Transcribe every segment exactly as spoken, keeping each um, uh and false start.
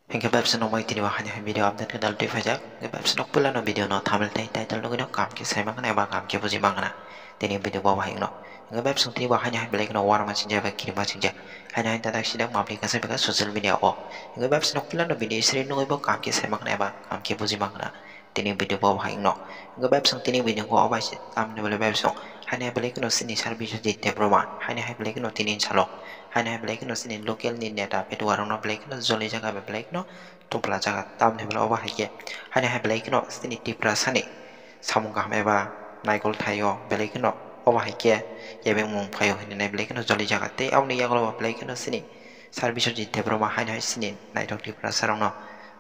Hingke bebsong nokbai tini bo haini hai video update khe daltwi phaijak. Hingke bebsong nok puila no video no thumbnail tei title nugwi no kam khe sai mangna eba kam khe buji mangna. Tini video bo bahai no. Hingke bebsong tini bo haini hai belai no warma sinja eba kirima sinja. Haini hai tadak sida mapli kasa beka social media o. Hingke bebsong nok puila no video sri nugwi bo kam khe sai mangna eba kam khe buji mangna. Tini video bo bahai no. Hingke bebsong tini video ko obai se tamni bole bebsong. Haini hai belai no sini service di Debbarma. Haini hai belai no tini salo. Haini hai belai no sini local ni neta petuwa rok no belai no joli jaga belai no tongpla jaga tamni bole obo hai khe haini hai belai no sini Tiprasa ni samung kaham eba naikol thaio belai no obo hai khe kebengmung phaio hinwi nai belai no joli jaga tei aboni yagulo bo belai no sini Sir Biswajit Debbarma haino hai sini naithok Tiprasa rok no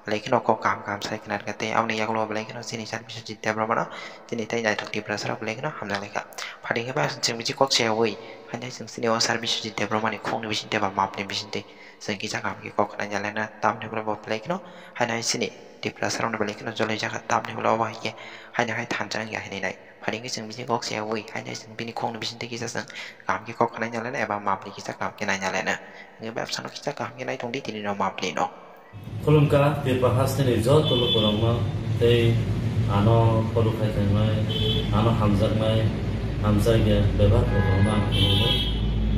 belai no kok kaham kaham sai khna rwkha tei aboni yagulo belai no sini Sir Biswajit Debbarma no tini tei naithok Tiprasa rok belai no hamjak laikha. Phadi khe ba chwng bisi kok se ui haino hai chwng sini o Sir Biswajit Debbarma ni khung ni bising tei ba map ni bising tei Chwng kisa kaham khe kok khna ya lena, tamni ulo bo belai kheno haino hai sini Tiprasa rok no belai kheno jolai jakha, tamni ulo bo hai khe haino hai thansa wngya hinwi nai. Phari khe chwng bini kok se ui, haino hai chwng bini khok ni bising twi kisa chwng kaham khe kok khna ya lena eba mapli kisa kaham khe nai ya lena. Hwnkhe bebsa no kisa kaham khe nai tong di tini no mapli no. Khulumkha Tripura hasteni joto lukurokno tei ano follow khai tongmani, ano hamjaknai, hamjakya bebak lukurokno ang khulumo.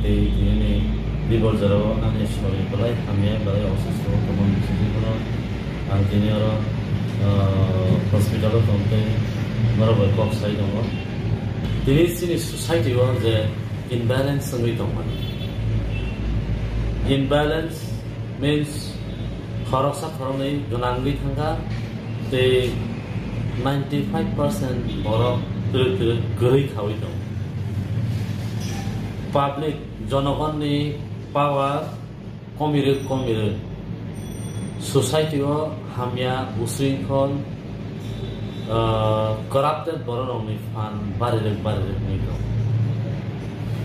Tei tinini bibol jorao ani sorir belai hamya, belai osusto tongmani bisingtwi bono ang tini oro, ah, hospital-o tong tei norok bai kok sai tongo. Tini chini society-o je imbalance wngwi tongmani. Imbalance means khoroksa khoroknwi gwnangwi thangkha tei ninety five percent borok twrwk twrwk kwrwi khawi tongo. Public, jonogonni power komirwk komirwk, society-o hamya, uswingkhol, ah, corrupted bororokni phan barirwk barirwk wngwi tongo.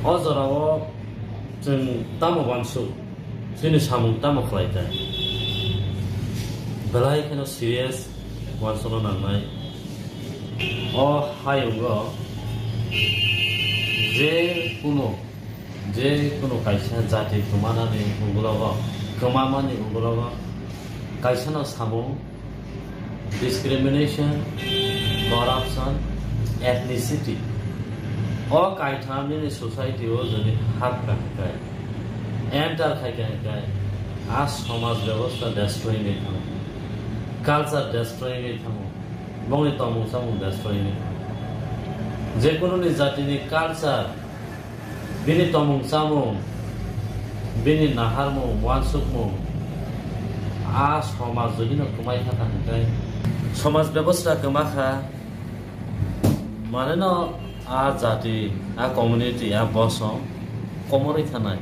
O jorao chwng tamo uansuk? Chini samung tamo khlai kha? Belai kheno serious uansukna nangnai. O hayungo je kunu, je kunu kaisa jati kwmanani ugulogo, kwmamani ugulogo kaisano samung discrimination, corruption, ethnicity. O kaitham nini society o jodi hap kha hwnkhe, enter khai kha hwnkhe, a somaj bebosta destroy wngwi thango, culture destroy wngwi thango, bongni tongmung chamung destroy wngwi thango. Jekununi jatini culture, bini tongmung chamung, bini naharmung, uansukmung, a somaj jodi no kwmai kha ta hwnkhe, somaj bebosta kwma kha, mane no a jati, a community, a bosong komorwi thanai.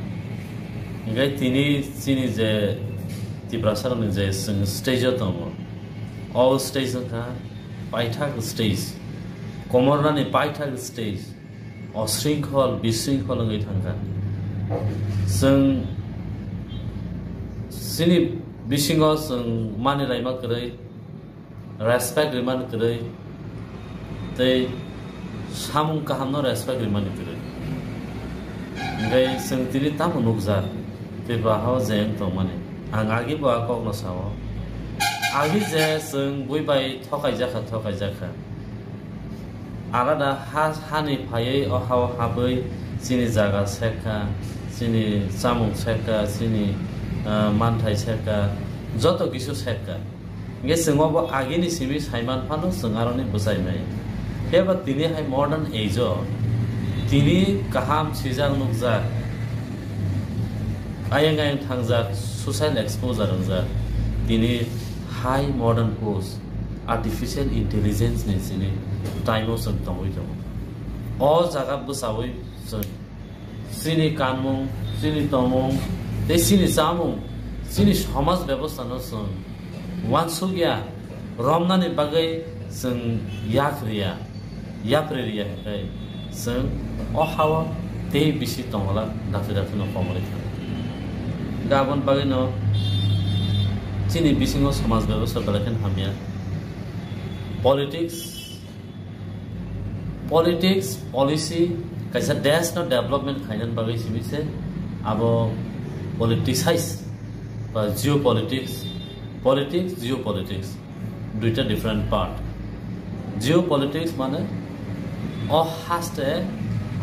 Hwnkhe tini chini je Tiprasa rokni je chwng stage o tongo, o stage wngkha paithak stage, komornani paithak stage. Osringkhol, bisringkhol wngwi thangkha. Chwng chini bisingo chwng manwi laima kwrwi, respect rwmani kwrwi, tei samung kahamno respect rwmani kwrwi. Hwnkhe chwng tini tamo nukjak, Tripura hao je wng tongmani. Ang agi bo a kokno sao. Agi je chwng bui bai thokaijak kha, thokaijak kha. Alada ha, hani phaiwi o hao habwi chini jaga sekha, chini chamung sekha, chini, ah, manthai sekha, joto kisu sekha. Hingke chwng obo agini simi saiman phano chwng aroni bwchai mai. Phiya ba tini hai modern age o tini kaham sijak nukjak, ayang ayang thangjak, social exposure wngjak, tini high modern post. Artificial intelligence ni chini time o chwng tongwi tongo. O jaga bwchawi chwng chini kanmung, chini tongmung, tei chini chamung, chini somaj bebosta no chwng uansukya, romnani bagwi chwng yak riya, yapri riya hwnkhe chwng o hao tei bisi tongwlak dakti dakti no komorwi thang. Hwnkhe aboni bagwi no chini bisingo somaj bebosta belai kheno hamya. Politics, politics, policy, kaisa desh no development khainani bagwi simi se abo politicize ba geopolitics Politics, geopolitics, duita different part. Geopolitics mane o haste,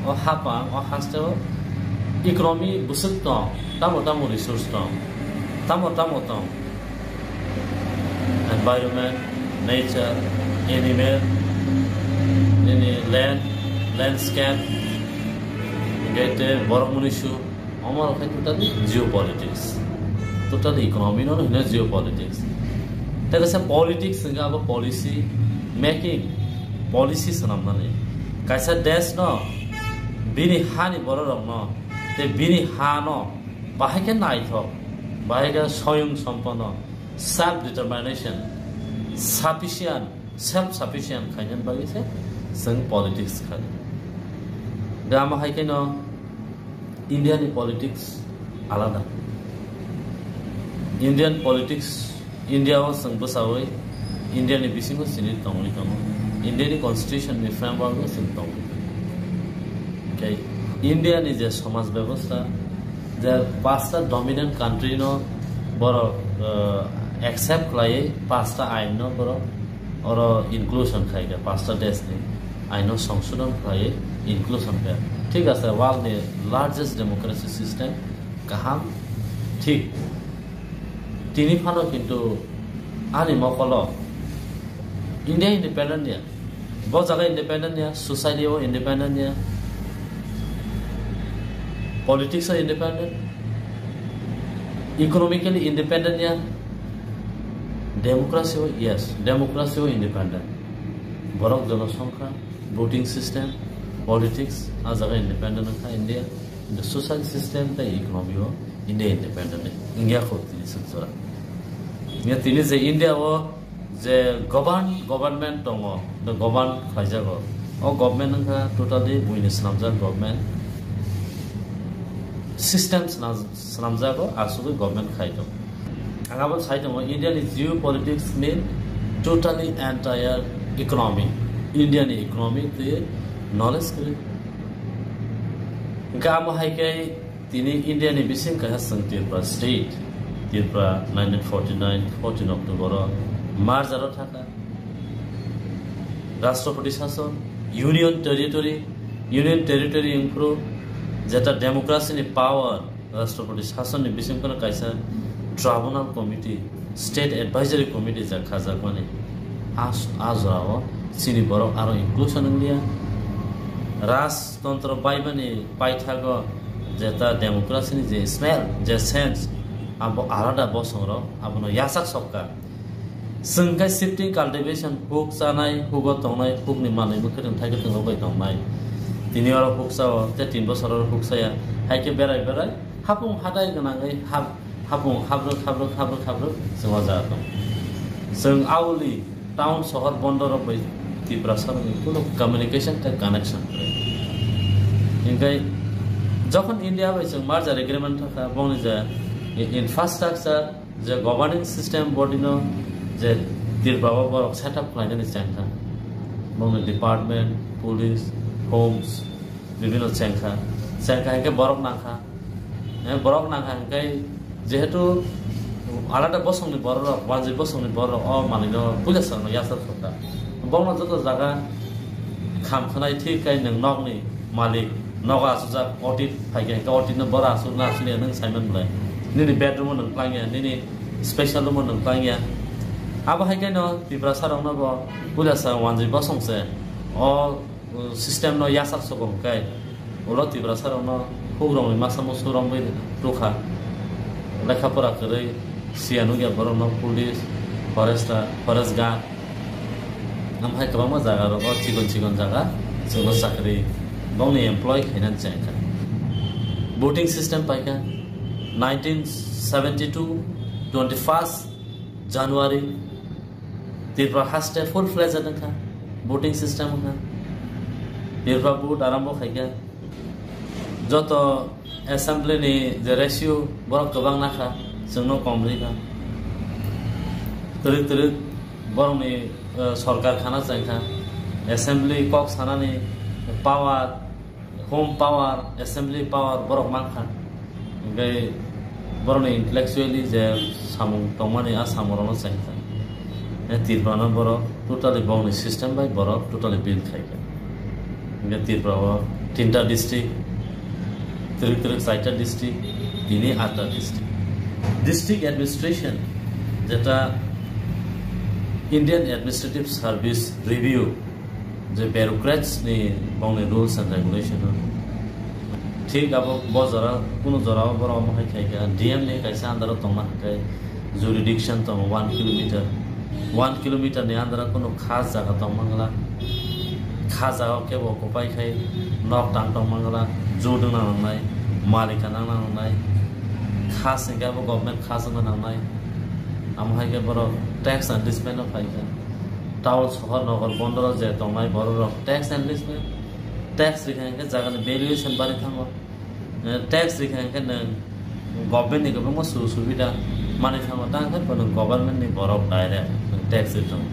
o hapang, o haste o economy bwswk tong, tamo tamo resource tong, tamo tamo tong, environment, nature, animal, nini land, landscape, hingke te borok munusu, omo rok khe totally geopolitics, totally economy no hino geopolitics. Te kaisa politics hingke abo policy making, policy swnamnani. Kaisa desh no bini hani borok rok no te bini ha no bahai khe naithok, bahai khe soyung sompono, self determination, sufficient, self sufficient khainani bagwi se chwng politics khai. Da amo hai khe no India ni politics alada. Indian politics, India o chwng bwchawi India ni bisingo chini tongwi tongo. India ni constitution ni framework o chwng tongwi tongo. Hingke India ni je somaj bebostha, je pasta dominant country no borok, eh, accept khlaiwi pasta ain no borok oro inclusion khai kha, pasta desh ni ain no songsodon khlaiwi inclusion kha. Thik ase, world ni largest democracy system kaham, thik. Tini phano kintu ani mokolo India independent ya, bo jaga independent ya, society o independent ya, politics o independent, economically independent ya, democracy o, yes, democracy o independent. Borok jonosongkha, voting system, politics, a jaga independent wngkha India. The social system tei economy o India independent wngya kho tini swk jora. Hingke tini je India o je govern, government tongo, the govern khlaijago. O government wngkha totally buini swnamjak government. System swnam-, swnamjago, asugwi government khai tongo. Ang abo sai tongo, India ni geopolitics mean totally entire economy. India ni economy twi knowledge kwrwi. Hingke amo hai khe tini India ni bising kaisa chwng Tripura state, Tripura nineteen forty-nine, fourteen October o merger o thaka. Rashtrapati sason, Union Territory, Union Territory wngphuru jeta democracy ni power, Rashtrapati sason ni bising phano kaisa tribunal committee, state advisory committee jak khajakmani. A, a jora o chini borok aro inclusion wngya. Rajtantro baibani paithago jeta democracy ni je smell, je sense, abo alada bosong rok abono yasak sokka. Chwng khe shifting cultivation, huk chanai, hugo tongnai, hukni manwi mwkhwtwng thai kwthwngrok bai tongnai. Tini oro huk chao, tei tin bosor oro huk chaya. Hai khe berai berai hapung hatai gwnangwi hap-, hapung habrwk, habrwk, habrwk, habrwk chwng o jaga tong. Chwng auli town sohor bondorok bai Tiprasa rokni kuno communication tei connection kwrwi. Hinkhe jokhon India bai chwng merger agreement thangkha, bongni je infrastructure, je governing system body no je Tripura o borok set up khlainani chengkha, bongni department, police, homes, bibhinno chengkha, chengkha hinkhe borok nangkha, eh, borok nangkha hinkhe jehetu alada bosongni borok rok, wanjwi bosongni borok rok o manwino puila swrangno yachar kha, bongno joto jaga kham khwnai thik khe nwng nokni malik, nogo asukjak, audit phaikha, hinkhe audit no boro asukna asukya nwng saiman belai. Nini bedroom o nwng klangya, nini special room o nwng klangya. Abo hai khe no Tiprasa rok no bo puila sa wanjwi bosong se o, uh, system no yachak sogo hwnkhe ulo Tiprasa rok no huk rok ni masa musu romwi tukha. Lekha pora kwrwi siya nukya borok no police, forester, forest guard. Amhai kwbangma jaga rogo chikon chikon jaga chwngno chakri bongni employ khainani chengkha. Voting system paikha nineteen seventy-two, twenty-first January, Tripura haste full fledged wngkha, voting system wngkha. Tripura vote arambo khaikha. Joto assembly ni je ratio borok kwbang nakha, chwngno kom rikha. Twrwk twrwk borokni, eh, sorkar khana chengkha. Assembly kok sanani power, home power, assembly power borok mankha. Hingke Borokni intellectually je samung tongmani, a samungrokno chengkha. E Tripura no borok totally bongni system bai borok totally build khaikha. Hingke Tripura o tinta district, twrwk twrwk chaita district, tini atta district. District administration jeta Indian Administrative Service Review je bureaucrats ni bongni rules and regulation o. Thik abo bo jora, kunu jora o borok omo hai khai kha, D M ni kaisa under o tongma hai khe jurisdiction tongo one kilometer. One kilometer ni under o kunu kha jaga tong mangla. Kha jaga o kebo occupy khai nok tang tong mangla, ju dwngna nangnai, malika nangna nangnai. Kha singke abo government kha songna nangnai. Amo hai khe borok tax and discipline o phai kha. Town sohor nogor bondoro je tongnai bororok tax enrichment, tax rikha hingke jagani valuation bari thango. Eh, tax rikha hingke nwng government ni kwbangma sujuk subida manwi thango, tang khe bo nwng government ni borok direct nwng tax ri tongo.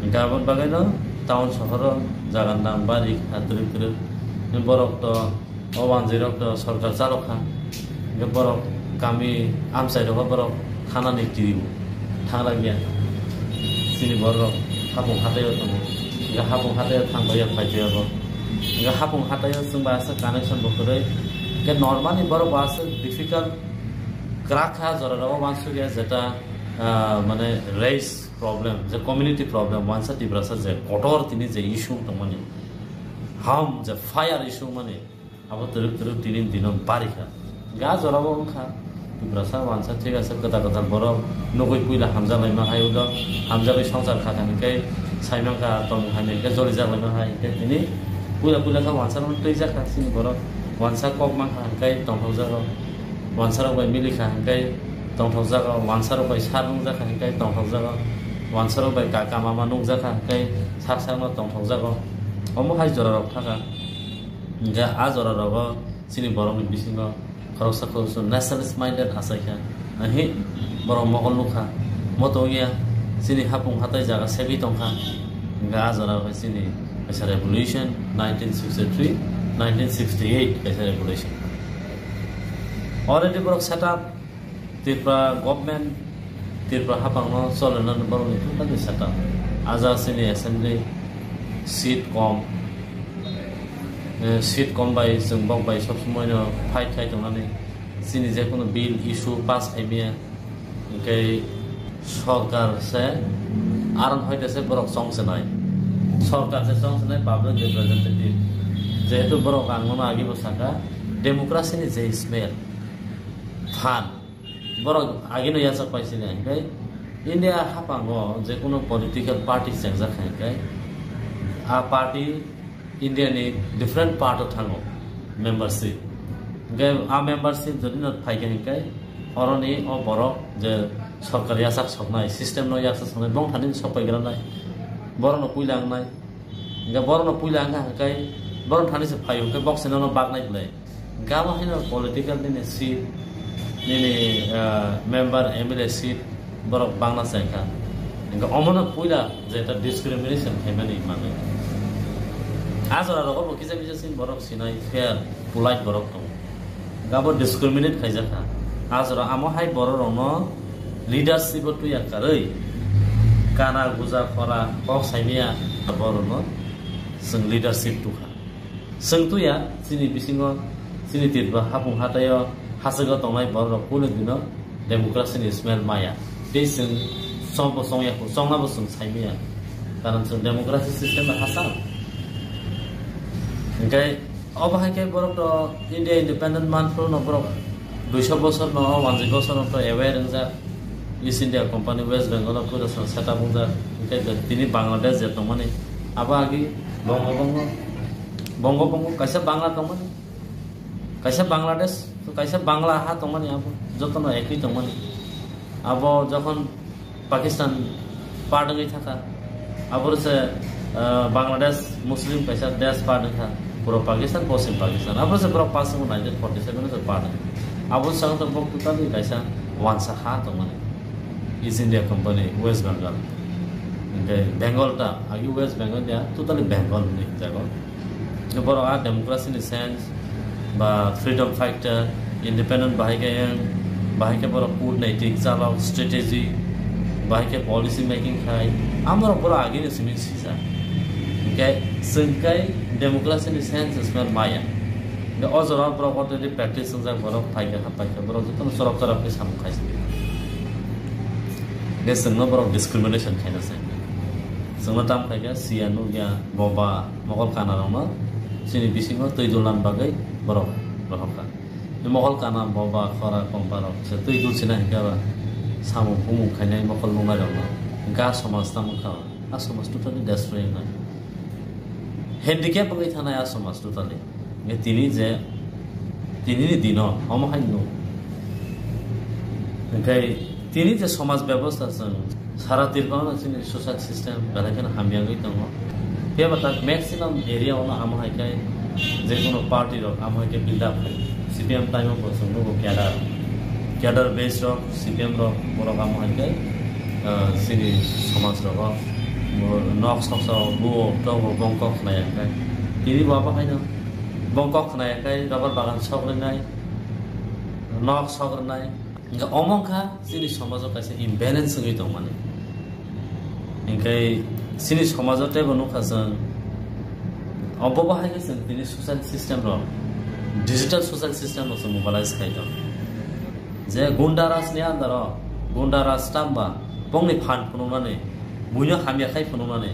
Hingke aboni bagwino town sohoro jagani dam bari kha twrwk twrwk. Borok to O wanjwirok to sorkar chalok kha. Hingke borok kami amchairok borok thanani twi thanglaiya. Chini borok hapung hataio tongo. Hingke hapung hataio thangbai ya phai twi abo. Hingke hapung hataio chwng bai aswk connection bo kwrwi. Hingke normally borok bo aswk difficult kwrak kha jorao wansukya jeta, ah, mane race problem, je community problem, wansa Tiprasa je kotor tini je issue tongmani. Ham je fire issue mani. Abo twrwk twrwk tini dino barikha. Ga jorabo wngkha. Tiprasa wansa thik ase, kwtal kwtal borok nugui puila hamjak laima hai ulo, hamjagwi songsar kha kha hingke saimang kha tongmung hai hingke jolijak laima hai hingke tini puila puila khe wansa rok twijak kha chini borok. Wansa kok mang kha hingke tongthokjago. Wansa rok bai mili kha hingke tongthokjago. Wansa rok bai sar nungjak kha hingke tongthokjago. Wansa rok bai kaka mama nungjak kha hingke sak sakno tongthokjago. Omo hai jora rok thaka. Hingke a jora rogo chini borokni bisingo khoroksa khoroksa nationalist minded achaikha. Ahi borok mokol nukha. Moto wngya chini hapung hatai jaga segwi tongkha. Hingke a jora khe chini kaisa revolution, nineteen sixty-three, nineteen sixty-eight kaisa revolution. Already borok set up Tripura government, Tripura hapangno cholena borokni thangtani setup. Aja chini assembly seat kom, eh, seat kom bai chwng bok bai sob somoino fight khai tongnani. Chini jekunu bill issue pass khaimaya, hingke sorkar se aron hoite se borok chongchenai. Sorkar se chongchenai public representative. Jehetu borok ang nono agi bo saka, democracy ni je smell, phan, borok agino yachak paisini, hingke India hapango jekunu political party chengjak hai khe, a party India ni different part o thango membership. Hingke a membership jodi no phaikha hingke oroni o borok je sorkar yachak soknai, system no yachak soknai, bong thani sok pai granai, borok no puila wngnai. Hingke borok no puila wngkha hingke borok thani se phaio hingke bok se nono baknai belai. Gabo haino political nini seat, nini, ah, member, M L A seat borok bangna chengkha. Hingke omono puila je ta discrimination khaimani manwi. A jora rogo bo kisa kisa sin borok sinai fair, polite borok tongo. Gabo discriminate khaijakha. A jora amo hai borok rokno leadership o tuya karwi kana guja khora kok saimaya borok rokno chwng leadership tukha. Chwng tuya, chini bisingo, chini Tripura hapung hataio, hachwgo tongnai borok rok kunu dino democracy ni smell maya. Tei chwng chongbo chongya, chongna bo chwng saimaya. Karon chwng democracy system bai hachal. Hingke obo hai khe borok to India independent man phuru no borok duiso bosor no, wanjwi bosor no to aware wngjak. East India Company West Bengal o puila chwng setup wngjak. Hingke tini Bangladesh je tongmani, abo agi bongo bongo, bongo bongo kaisa Bangla tongmani, kaisa Bangladesh, kaisa Bangla ha tongmani, abo jotono ekwi tongmani. Abo jokhon Pakistan part wngwi thaka, aboro se, ah, Bangladesh Muslim kaisa desh part wngkha, puro Pakistan, Poschim Pakistan. Aboro se borok pass wngkha nineteen forty seven o se part wngkha. Abo se wngkha borok totally kaisa wansa ha tongmani. East India Company, West Bengal. Hingke Bengal ta, agi West Bengal ya, totally Bengal hinwi hinjago. Borok a democracy ni sense ba freedom fighter, independent bahai khe yang Bahai khe borok kudnaitik chalok, strategy, bahai khe policy making khai, amorok borok agini simi sijak. Hinkhe chwng khai democracy ni sense smell maya. Hinkhe o jora borok already practice wngjak, borok phaikha ha phaikha, borok jotono chorap chorap khe samung khai sidi. Hinkhe chwngno borok discrimination khaina chwng. Chwngno tam khaikha, siya nukya, boba, mokol kanarokno chini bisingo twi dulna bagwi borok rohorkha. Mokol kana, boba, khora, kompa rok se twi dulsina hinkhe ba samung humung khainai mokol nungnairokno. Hinkhe a somaj tamo wngkha ba? A somaj totally destroy wngnai. Handicap wngwi thanai a somaj totally. Hinkhe tini je, tinini dino omo hai nuk. Hinkhe tini je somaj bebosta chwng Sara Tripura no chini social system belai kheno hamya wngwi tongo. Phiya ba tak maximum area ono amo hai khe je kono party rok amo hai khe build up khai. C P M time o bo chwng nugo cadre, cadre base rok, C P M rok, borok amo hai khe, ah, chini somaj rogo nok soksa o buo togo bongkok khnai ang khe. Tini bo abo haino bongkok khnai ang khe rubber bagan sok rwnai, nok sok rwnai. Hinkhe omo wngkha chini somajo kaisa imbalance wngwi tongmani. Hinkhe chini somajo teibo nukha chwng, obo bahai khe chwng tini social system rok, digital social system rok chwng mobilize khai tong. Je gunda raj ni under o, gunda raj tamba, bongni phan phunuknani, buino hamya khai phunuknani,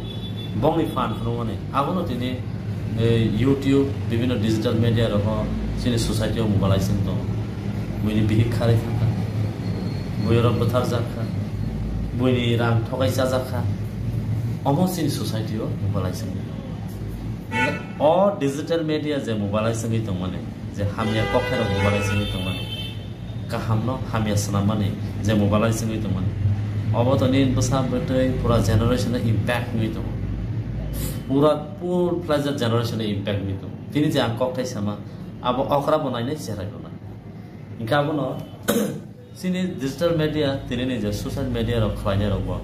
bongni phan phunuknani, abono tini, eh, YouTube, bibhinno digital media rogo chini society o mobilize wng tongo. Buini bihik kharwi thangkha, buirok bwtharjak kha, buini rang thokai chajak kha, omo chini society o mobilize wng tongo. O digital media je mobilize wngwi tongmani, je hamya kokthai rok mobilize wngwi tongmani, kahamno hamya swnammani je mobilize wngwi tongmani, obo to nini bwsa bwtwi pura generation-o impact wngwi tongo. Pura full-fledged generation-o impact wngwi tongo. Tini je ang kokthai sama, abo okra bo nainai, cherai bo nai. Hinkhe abono chini digital media, tinini je social media rok khlainai rok bo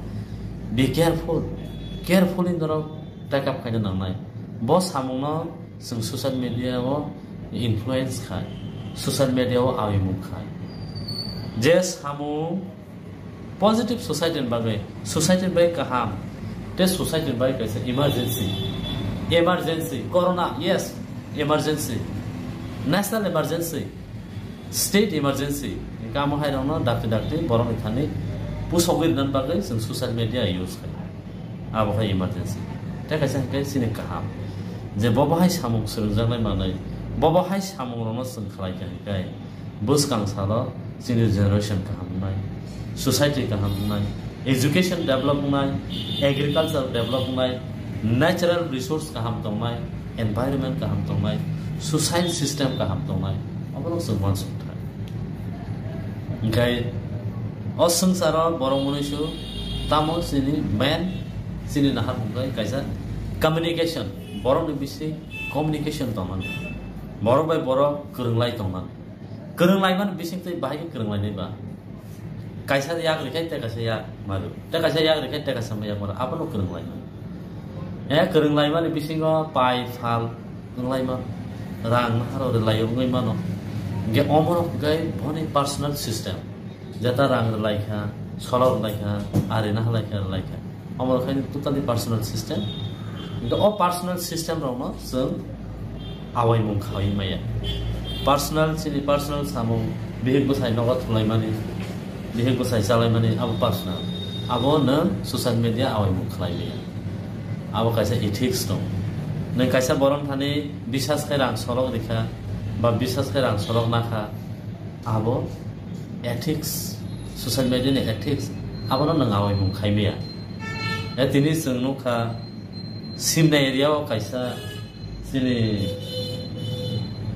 be careful, carefully norok take up khaina nangnai. Bo samungno chwng social media o influence khai, social media o awimung khai. Je samung positive society ni bagwi, society ni bagwi kaham, tei society ni bagwi kaisa emergency, emergency, corona, yes, emergency, national emergency, state emergency, kamo hai rokno dakti dakti borokni thani pusogwi rwna bagwi chwng social media use khai. Abo hai emergency. Tei kaisa hwnkhe chini kaham. Je bo bahai samung swrwngjaknai manwi, bo bahai samungrokno chwng khlai kha hwnkhe, bwskang salo chini generation kaham wngnai, society kaham wngnai, education develop wngnai, agriculture develop wngnai, natural resource kaham tongnai, environment kaham tongnai, social system kaham tongnai, oborok chwng uansuk thai. Hinkhe o swngcharo borok mwnwisu tamo chini main chini naharmung khe kaisa communication, borokni bising communication tongmani, borok bai borok kwrwnglai tongmani, kwrwnglaimani bising twi bahai khe kwrwnglainai ba? Kaisa yak rikhe tei kaisa yak maru, tei kaisa yak rikhe tei kaisa yak maru, abono kwrwnglaimani. E kwrwnglaimani bisingo pai phal wnglaima, rang naharo rwlaio wngwi mano. Hinkhe omorok hinkhe boni personal system, jeta rang rwlaikha, solok rwlaikha, ari naharlaikha, rwlaikha. Omo rok khaino totally personal system. Hinkhe o personal system rokno chwng awaimung khaui maya. Personal, chini personal samung, bihik bwsai nogo thulaimani, bihik bwsai chalaimani, abo personal. Abo nwng social media awaimung khlai maya. Abo kaisa ethics tong. Nwng kaisa borok thani bisas khai rang solok rikha, ba bisas khai rang solok nakha, abo ethics, social media ni ethics, abono nwng awaimung khai maya. E tini chwng nukha, Simna area o kaisa chini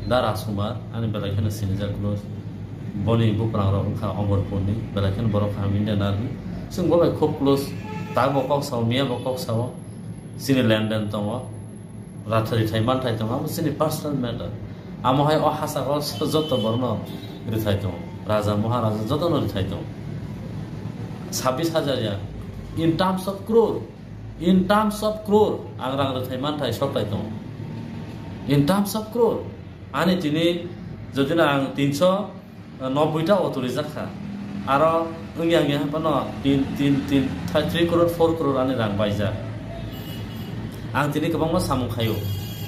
da Rajkumar, ani belai kheno sinijak close. Boni buprang rok wngkha Omorpur ni, belai kheno borok kaham Indian Army. Chwng bo bai khub close, ta bo kok sao, miya bo kok sao, chini lenden tongo. Rathari thai manthai tongo, abo chini personal matter. Amo hai o hachak o joto borno rithai tongo, raja maharaja jotono rithai tongo. Sabbish hajar ya, in terms of crore, in terms of crore, ang rang rithai manthai sokthai tongo. In terms of crore, ani tini jodi na ang tinso Nobboi ta auto rijak kha. Aro wngya wngya phano tin, tin, tin, three crore, four crore ani rang baijak. Ang tini kwbangma samung khaio.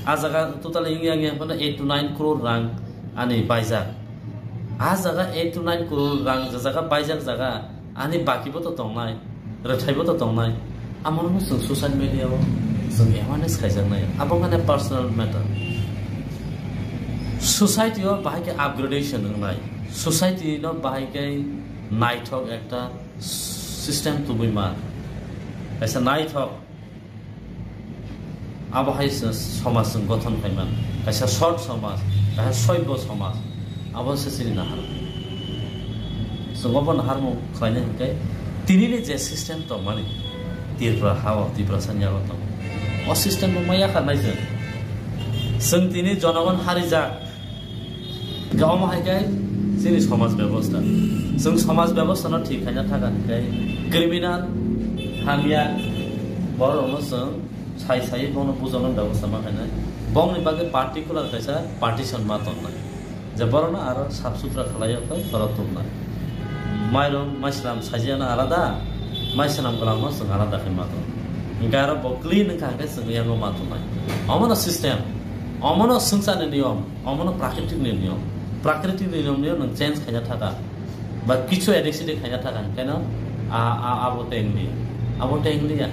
A jaga totally wngya wngya phano eight to nine crore rang ani baijak. A jaga eight to nine crore rang je jaga baijak jaga, ani baki bo to tongnai, rwthai bo to tongnai. Amo no chwng social media o chwng awareness khaijaknai. Abo wngkha personal matter. Society o bahai khe upgradation wngnai. Society no bahai khe naithok ekta system tubui ma. Kaisa naithok. Abo hai se somaj chwng gothon khaimani. Kaisa sot somaj, kaisa soibyo somaj. Abo se chini nahar. Chwng obo naharmung khlaina hinkhe tinini je system tongmani Tripura hao, Tiprasa ni yago tongo. O system bo ma yakarnai chwng. Chwng tini jonogon harijak. Hingke omo hai khe chini somaj bebosta. Chwng somaj bebosta no thik khaina thaka hingke criminal, hamya, borok rokno chwng sai sai bono bujokna bebosta ma khainai. Bongni bagwi particular kaisa partition ma tongnai. Je borokno aro sap sutra khlai o khe borok tubunai. Mairum, maisram saijiyana alada, maisram gwlangno chwng alada khe ma tongo. Hingke aro bo clean wngkha hingke chwng yango ma tongnai. Omono system, omono swngcharni niyom. Omono prakritik ni niyom. Prakritik ni niyom no nwng change khaina thaka. Ba kichu addiction khaina thaka. Keno a, a, abo tengli. Abo tengli ya.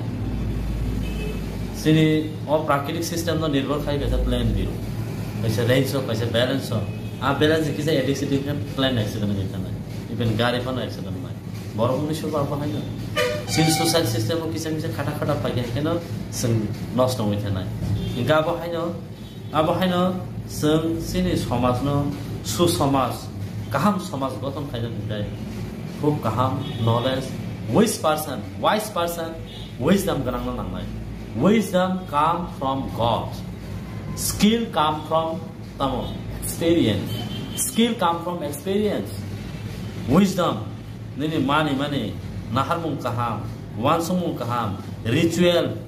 Chini o prakritik system no nirbhor khai kaisa plan biru. Kaisa range o, kaisa balance o. A balance kisa addiction khe plan accident wngwi thanai. Even gari phano accident nai. Borok wngwi soba abo haino. Chini social system o kisa kisa khata khata phai khe keno chwng nosto wngwi thanai. Hingke abo haino Abo haino chwng chini somajno su somaj, kaham somaj gothon khaina hwnkhe khub kaham knowledge, wise person, wise person, wisdom gwnangno nangnai. Wisdom come from God. Skill come from tamo experience. Skill come from experience. Wisdom nini mani mani naharmung kaham, wansukmung kaham, ritual,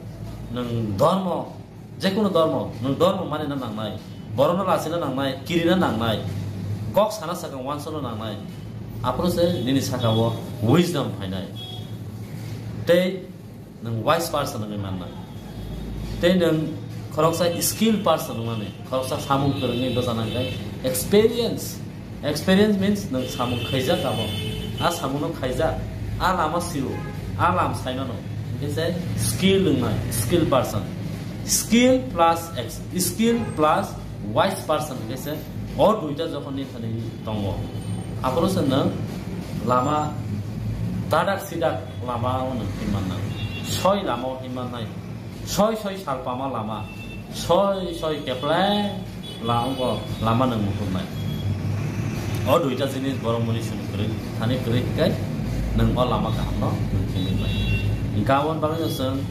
nwng dhormo, Jekunu dormo, nwng dormo manina nangnai, borokno lachina nangnai, kirina nangnai, kok sana sakang wansukna nangnai, aphuru se nini sakao wisdom phainai. Tei nwng wise person wngwi mannai. Tei nwng khoroksa skill person wngmani, khoroksa samung kwrwngwi bwchanai khe experience. Experience means nwng samung khaijak abo. A samungno khaijak, a lama sio, a lam saimano. Hingke se skill wngnai, skill person. Skill plus ex-, skill plus wise person hingke se o duita jokhon ni thani tongo. Aphuru se nwng lama dadak sidak lama o nwng himannai. Soi lama o himmannai. Soi soi salpama lama, soi soi kepleng la-, ongko lama nwng muhurnai. O duita jinis borok muni suni kwrwi, thani kwrwi hwnkhe nwng o lama kahamno nwng thwngwi bai. Hwnkhe aboni bagwino chwng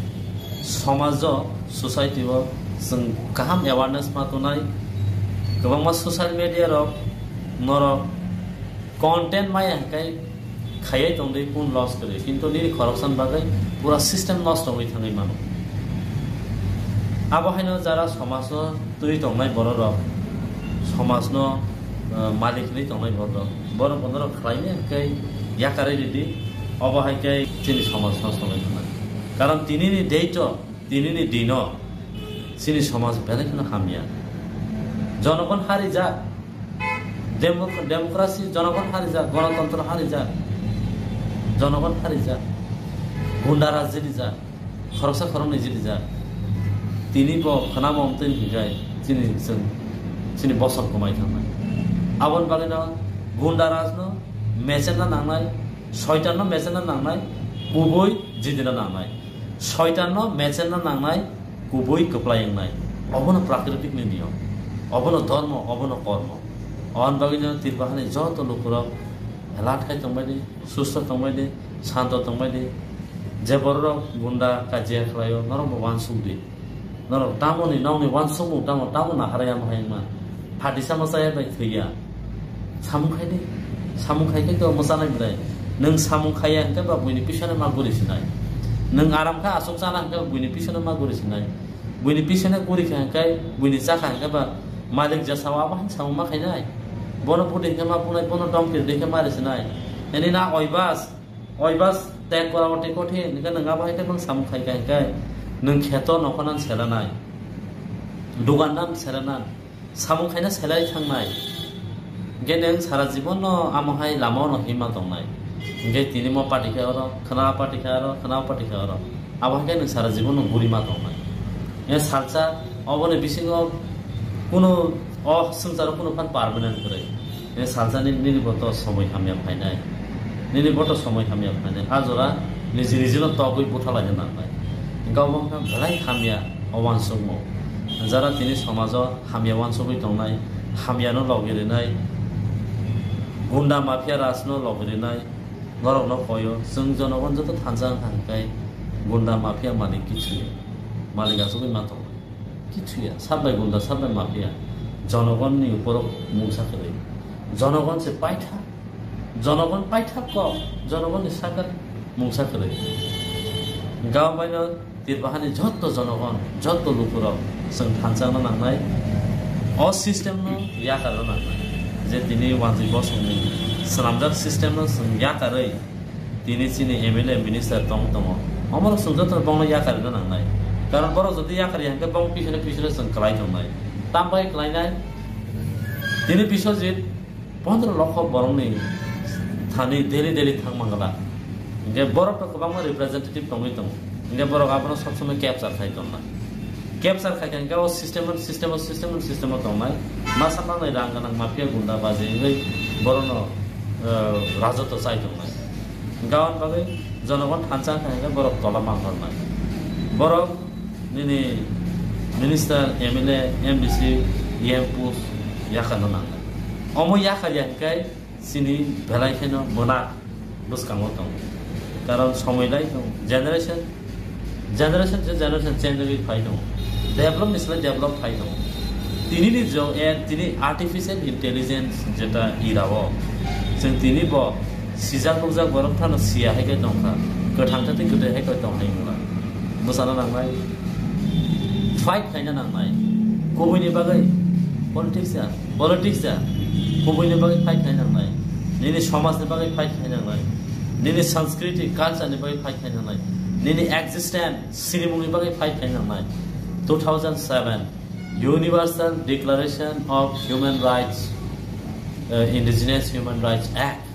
somajo, society-o chwng kaham awareness ma tongnai. Kwbangma social media rok norok content maya hwnkhe khaiwi tongdi kun loss kwrwi, kintu nini khoroksani bagwi pura system nosto wngwi thangwi mano. Abo haino jara somajno twi tongnai bororok, somajno, eh, malik hinwi tongnai bororok, borok bonorok khlaimaya hwnkhe yakarwi ridi, obo hai khe chini somaj nosto wngwi thangnai. Karon tinini date-o Tinini dino chini somaj belai kheno hamya. Jonogon harijak. Demo-, democracy, jonogon harijak, gonotontro harijak. Jonogon harijak. Gunda raj jilijak. Khoroksa khoroknwi jilijak. Tini bo khwnamo omtwi hinkhe chini chwng, chini bosor kwmai thangnai. Aboni bagwino gunda rajno mechenna nangnai, soitanno mechenna nangnai, kubui jidina nangnai. Soitanno mechenna nangnai, kubui kwplai wngnai. Obono prakritikni niyom. Obono dhormo, obono kormo. Aboni bagwino Tripurani joto lukurok alert khai tongbaidi, susto tongbaidi, santo tongbaidi. Je bororok gunda kajia khlaio, norokbo uansukdi. Norok tamoni nokni uansukmung tamo, tamo naharya mohai wngma. Phatisa mwchaya bai thwiya. Samung khai di. Samung khai khe to mwchanai belai. Nwng samung khaiya hwnkhe ba buini pisone ma guri sinai. Nwng aram khe aswk chana hwnkhe ba buini pisone ma guri sinai. Buini pisone guri kha hwnkhe, buini chakha hwnkhe ba malik jasao abo hai samung ma khainai. Bono budi hingke ma punai, bono domkir di hingke ma risinai. Ini na oibas, oibas tek kora oti kothin, hingke nwng abo hai khe nwng samung khai kha hingke nwng kheto nokho nan selanai. Dugan nan selanai. Samung khaina selai thangnai. Hingke nwng sara jibon no amo hai lama o no hima tongnai. Hingke tini mo party khe oro, khna party khe oro, khna party khe oro. Abo hai khe nwng sara jibon no guri ma tongnai. E salsa oboni bisingo kunu o swngcharo kunu phan permanent kwrwi. E salsa ni, nini bo to somoi hamya phainai. Nini bo to somoi hamya phainai. A jora niji niji no togwi butha laina nangnai. Hingke obo wngkha belai hamya o uansukmung. Jara tini somajo hamya uansugwi tongnai, hamyano logi rinai, gunda mafia rajno logi rinai, norokno koyo. Chwng jonogon joto thansa wngkha hwnkhe gunda mafia malik kichu ya. Malik achugwi ma tongo. Kichu ya. Sabai gunda, sabai mafia. Jonogonni uporo mungsa kwrwi. Jonogon se paitha. Jonogon paithak kok, jonogonni sakar mungsa kwrwi. Gao baino Tirbahani jotto jonogon, jotto lukurok chwng thansa wngna nangnai, o system no yakar wngna nangnai. Je tini Wanjwi Bosongni swnamjak system no chwng yakarwi tini chini M L A minister tong tongo. Omorok chwng jotto bongno yakar wngna nangnai. Karon borok jodi yakar ya hwnkhe bong pisone pisone chwng kwlai tongnai. Tam bai kwlainai? Tini Biswajit pondro lokho borokni thani daily daily thang mangala. Hingke borok to kwbangma representative tongwi tongo. Hingke borok abono sob somoi capture khai tongna. Capture khai khe hingke o system, system, system, system tongnai. Masa manwi rang ganang mafia gunda baji wngwi borokno, eh, rajoto chai tongnai. Hingke aboni bagwi jonogon thansa kha hingke borok tola manthornai. Borok nini minister, M L A, M D C, E M post yakarna nangnai. Omo yakar ya hingke chini belai kheno mona bwskango tongo. Karon somoi lai tongo. Generation, generation to generation change wngwi phai tongo. Develop ni slai develop phai tongo. Tini ni jog, eh, tini artificial intelligence jeta era o, chwng tini bo sijak nukjak borok phano siya hai khe tongkha. Kwthang thate kwthwi hai khe tong hai wngla. Bwsana nangnai. Fight khaina nangnai. Kubuini bagwi politics ya, politics ya. Kubuini bagwi fight khaina nangnai. Nini somajni bagwi fight khaina nangnai. Nini sanskriti, culture ni bagwi fight khaina nangnai. Nini existence, sinimungni bagwi fight khaina nangnai. Two thousand seven, Universal Declaration of Human Rights, uh, Indigenous Human Rights Act.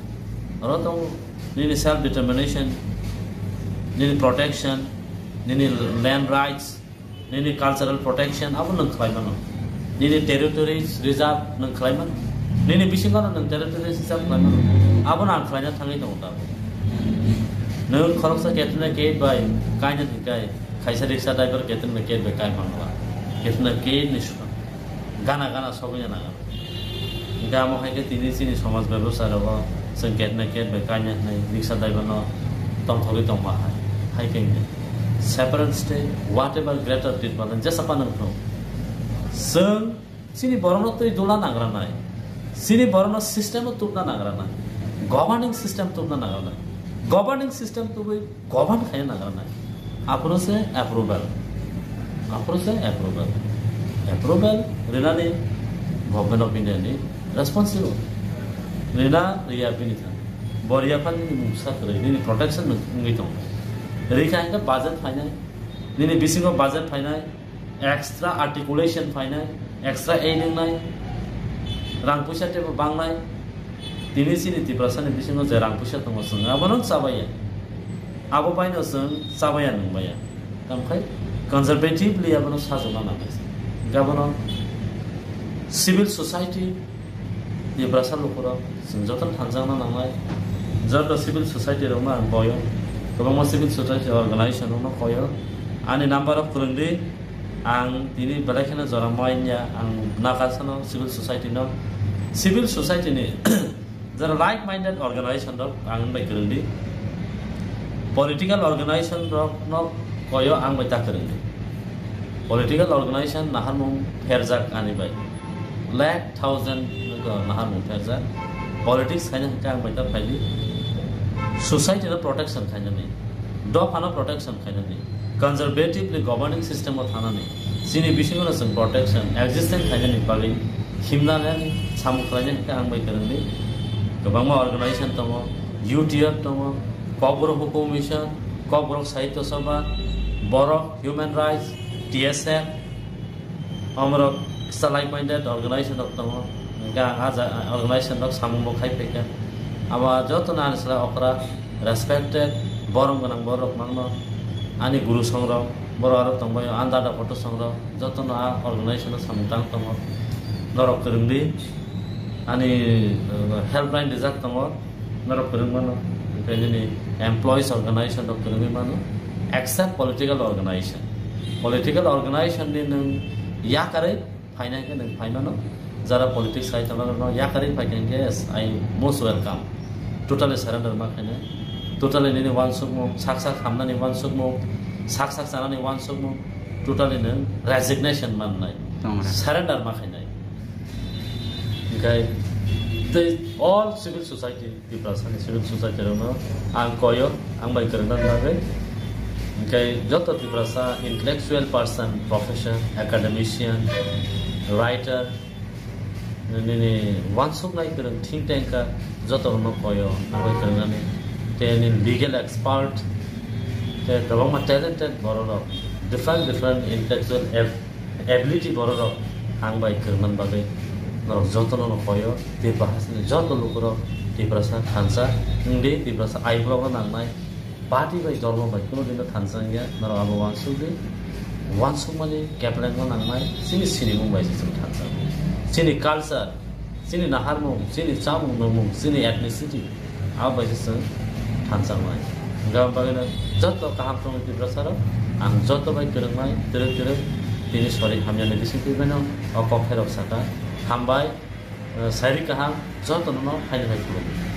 Oro tongo nini self determination, nini protection, nini land rights, nini cultural protection, abo nwng khlai mano. Nini territories, reserve nwng khlai mano. Nini bisingo no nwng territories reserve khlai mano. Abo no ang khlaina thangwi tongo tabuk. Nwng khoroksa Katrina Kaif bai kaina thwngkhe, kaisa rickshaw driver Katrina Kaif bai kai mangla. Katrina Kaif ni sukha. Gana gana sogwi na nango. Hingke amo hai khe tini chini somaj bebostha rogo chwng ket na ket bai kaina hwnwi riksa driver no tongthogwi tongma hai. Hai khe hingke separate state, whatever, Greater Tipraland jesa phano wngthung. Chwng chini borokno twi dula nagra nai. Chini borokno system o tubna nagra nai. Governing system tubna nagra nai. Governing system tubui govern khaina nangnai. Aphuru se approval. Aphuru se approval. Approval rinani Government of India ni responsible. Rina riya bini thang. Bo riya phan nini mungsa kwrwi, nini protection wngwi tongo. Rikha hingke budget phainai. Nini bisingo budget phainai. Extra articulation phainai, extra aid wngnai, rang puisa teibo bangnai. Tini chini Tiprasani bisingo je rang puisa tongo, chwng abono chabaiya. Abo baino chwng chabaiya nungbaiya. Tamkhai conservatively abono sajokna nangnai. Hingke abono civil society, Tiprasa lukurok, chwng jotono thanjakna nangnai. Joto civil society rokno ang boyo. Kwbangma civil society organization rokno koyo. Ani number rok kwrwngdi. Ang tini belai kheno jora manya, ang nakasano civil society no. Civil society ni jara like minded organization rok ang bai kwrwngdi. Political organization rokno koyo ang bai ta kwrwngdi. Political organization naharmung pherjak ani bai. Lakh thousand naharmung pherjak. Politics khaina hwnkhe ang bai ta phaidi. Society no protection khainani. Dopha no protection khainani. Conservatively governing system o thanani. Chini bisingo no chwng protection, existence khainani bagwi himna nani. Samung khlainai hwnkhe ang bai kwrwngni kwbangma organization tongo, U T F tongo, Kokborok Hukum Mission, Kokborok Sahitya Sabha, Borok Human Rights, T S F, omorok kwchalaimani organization rok tongo. Hwnkhe ang ah ja-, organization rok samung bo khai phaikha. Abo jotono ani slai okra, respected, borom gwnang borok mangno. Ani guru songrok, borok aro tongbaio, andada photo songrok, jotono a organization o samung tang tongo. Norok kwrwngdi, ani, uh, helpline rijak tongo, norok kwrwng mano. Hwnkhe nini employees organization rok kwrwngwi mano, except political organization. Political organization ni nwng yakarwi phaina hwnkhe nwng phai mano. Jara politics sai tongnai rokno yakarwi phaikha hwnkhe, yes, I most welcome. Totally surrender ma khainai. Totally nini uansukmung, sak sak hamnani uansukmung, sak sak chanani uansukmung, totally nwng resignation mannai. Tongra. Surrender ma khainai. Hwnkhe tei all civil society, Tiprasani civil society rokno ang koyo, ang bai kwrwngna bagwi. Hwnkhe joto Tiprasa intellectual person, professor, academician, writer, nini uansuknai kwrwng think tanker joto rokno koyo, ang bai kwrwngnani. Tei nini legal expert, tei kwbangma talented borok rok, different different intellectual ab-, ability borok rok ang bai kwrwngna bagwi norok jotono no koyo. Tiprasani joto lukurok Tiprasa thansa wngdi, Tiprasa aiklogno nangnai. Party bai, dhormo bai kuno dino thansa wngya, norok abo uansukdi. Uansukmani keplengno nangnai, chini sinimung bai se chwng thansa. Chini culture, chini naharmung, chini chamung nungmung, chini ethnicity, abo bai se chwng thansa wngnai. Hwnkhe aboni bagwino joto kaham tongwi Tiprasarok, ang joto bai kwrwngmai, twrwk twrwk, tini sori hamyani bisingtwi baino o kok pherok saka. Hambai. Eh, sairi kaham, jotono no haino hai khulumdi.